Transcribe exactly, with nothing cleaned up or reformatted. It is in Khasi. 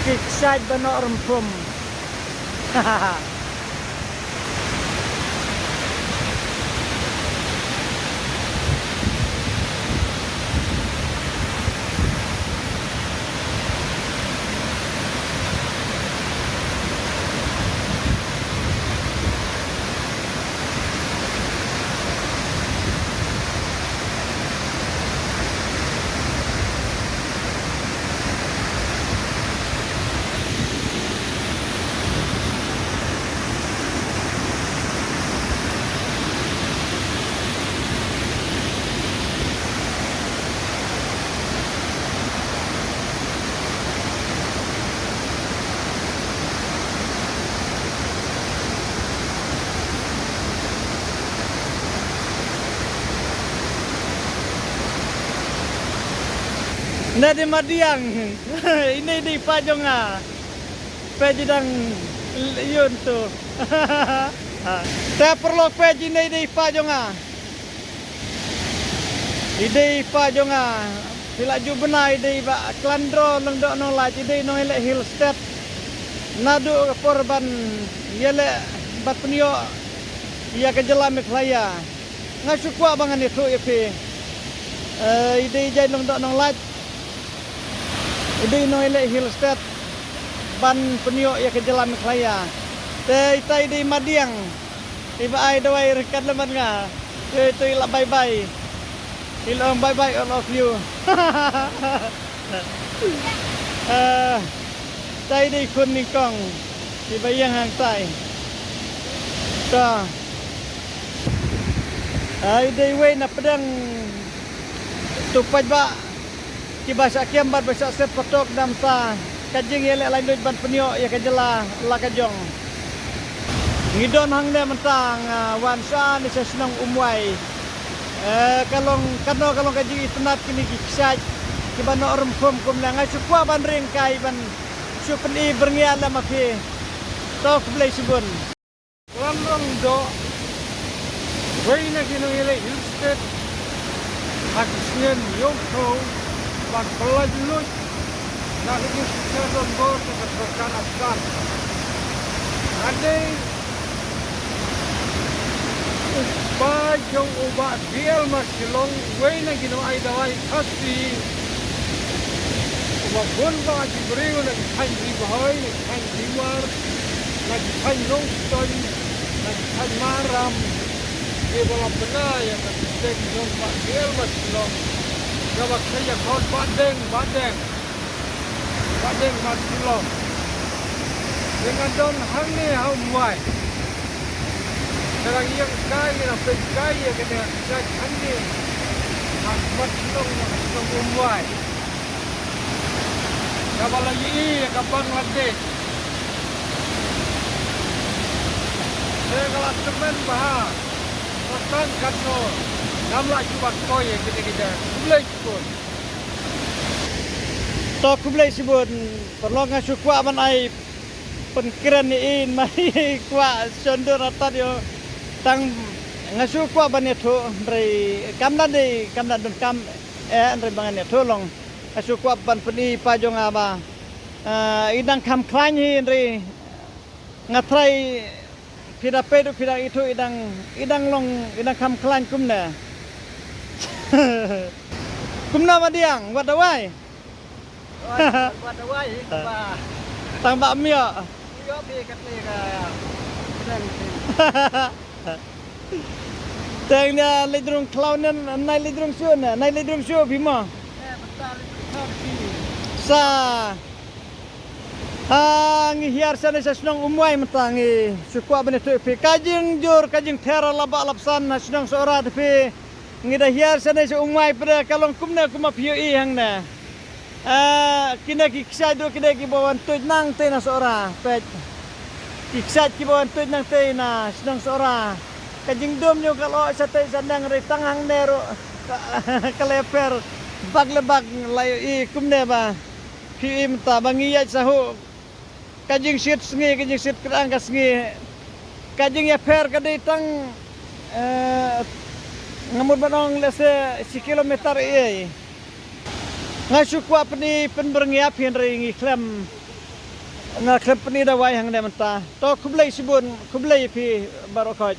Ki kshaid ba noh rymphum. Na de madiang. Ine dei pa jong nga. Peit i dang ïun tu. Te paralok peit ine dei pa jong nga. I dei pa jong nga. Phi la ju bna i dei ba Klandro Lyngdoh Nonglait i dei nong ïaleh Hill State. Naduh ka por ban ïaleh ban pynïoh ïa ka jylla Meghalaya. Nga shu kwah ba ngan ïathuh ïa phi. Eh, i dei jait Lyngdoh Nonglait. I dei nong ïaleh Hill State ban pynïoh ïa ka jylla Meghalaya. Te ita i dei madiang. Iba ai dawai ryngkat lem bad nga. Te ito i la bye bye. I la ong bye bye all of you. Eh, tai dei khun nyngkong. Iba ïeng hangtai. Ta. Ai dei wei na pdeng tu paidbah. Kiba shah kem bad ba shah sep patok namar ka jingïaleh laitluid ban pynïoh ïa ka jylla la ka jong. Ngi don hangne mynta nga wan sha ne sha shnong Umwai. Eh, ka long kano ka long ka jingitynnad kine ki kshaid kiba noh rymphum kumne. Nga shu kwah ban ring kai ban shu pyni byrngia lem ma phi. To khublei shibun. Klandro Lyngdoh, wei na ki nongïaleh Hill State ha ki snem hynñiewphew, bad ba laitluid na ka jingshisha donbor jong ka sorkar Afghan. Nga dei u kpa jong u Bah D L Marshillong, wei na ki nongai dawai Khasi, uba bun bha ki briew na ki thaiñ Ri Bhoi, na ki thaiñ Ri War, na ki thaiñ Nongstoiñ, na ki thaiñ Maram, kiba la bna ïa ka kyrteng jong Bah D L Marshillong, kaba kheiñ ïa khot Bah Deng, Bah Deng. Ba dang mat shlong. Te nga don hangne ha Umwai. Nga dang ïeng kai, nga dang peit kai ïa kane ka kshaid hangne. Ha mat shlong, ha shlong Umwai. Kaba la ïohi ïa ka Bangladesh. Te ka la tymmen bha. Nga tang katno ngam lah shuh ban poi ïa kine ki jaka. Khublei shibun. To khublei shibun, paralok nga shu kwah ban ai pynkren ïa i, ma i kwah shon dur atat ïoh. Tang nga shu kwah ban ïathuh, hynrei kam da dei, kam da donkam, eh, hynrei ba ngan ïathuh long. Nga shu kwah ban pyni pa jong nga ba, eh, i dang kham khlaiñ hi, hynrei nga tharai phi da peit ruh phi dang ithuh i dang, i dang long, i dang kham khlaiñ kumne. Kumno madiang, wat dawai. Oi, wat dawai hi kumba. Tang ba mio. Mio phi kat le ka. Dang phi. Tang nia leit rung khlaw nen, nai leit rung shu ne, nai leit rung shu phi mo. Eh, bata leit rung khlaw phi. Sa. Ah, ngi hiar shane sha shnong Umwai mynta ngi shu kwah ban ïathuh ïa phi. Ka jingjur, ka jingther la ba la psan ha shnong Sohra te phi. Ngi da hiar shane sha Umwai phi da ka long kumne kumba phi ïohi hangne. Ah, kine ki kshaid ruh kine kiba wan tuid nangtei na Sohra. Peit. Ki kshaid kiba wan tuid nangtei na shnong Sohra. Ka jingdum jong ka lyoh shatei shaneng hynrei tang hangne ruh. Ka, ka la ïapher bak le bak la ïohi kumne ba. Phi ïohi mynta ba ngi ïaid sha huh. Ka jingshit sngi, ka jingshit kyrang ka sngi. Ka jingïapher ka dei tang, eh, nga mut ban ong lehse shi kilometer ei ei. Nga shu kwah pyni pynbyrngia phi hynrei ngi khlem Nga khlem pyni da wai hangne mynta. To khublei shibun, khublei phi baroh khoit.